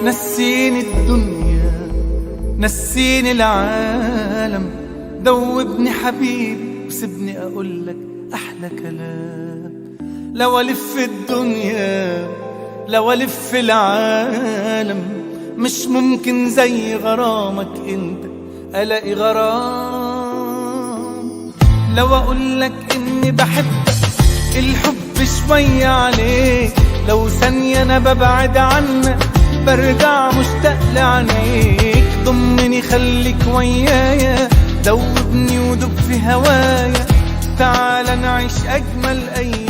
نسيني الدنيا، نسيني العالم، دوبني حبيبي وسيبني اقولك احلى كلام. لو الف الدنيا، لو الف العالم، مش ممكن زي غرامك انت الاقي غرام. لو اقولك اني بحبك الحب شوية عليك، لو ثانية انا ببعد عنك برجع مشتاق لعينيك. ضمني خليك ويايا، دوبني ودوب في هوايا، تعال نعيش اجمل ايام.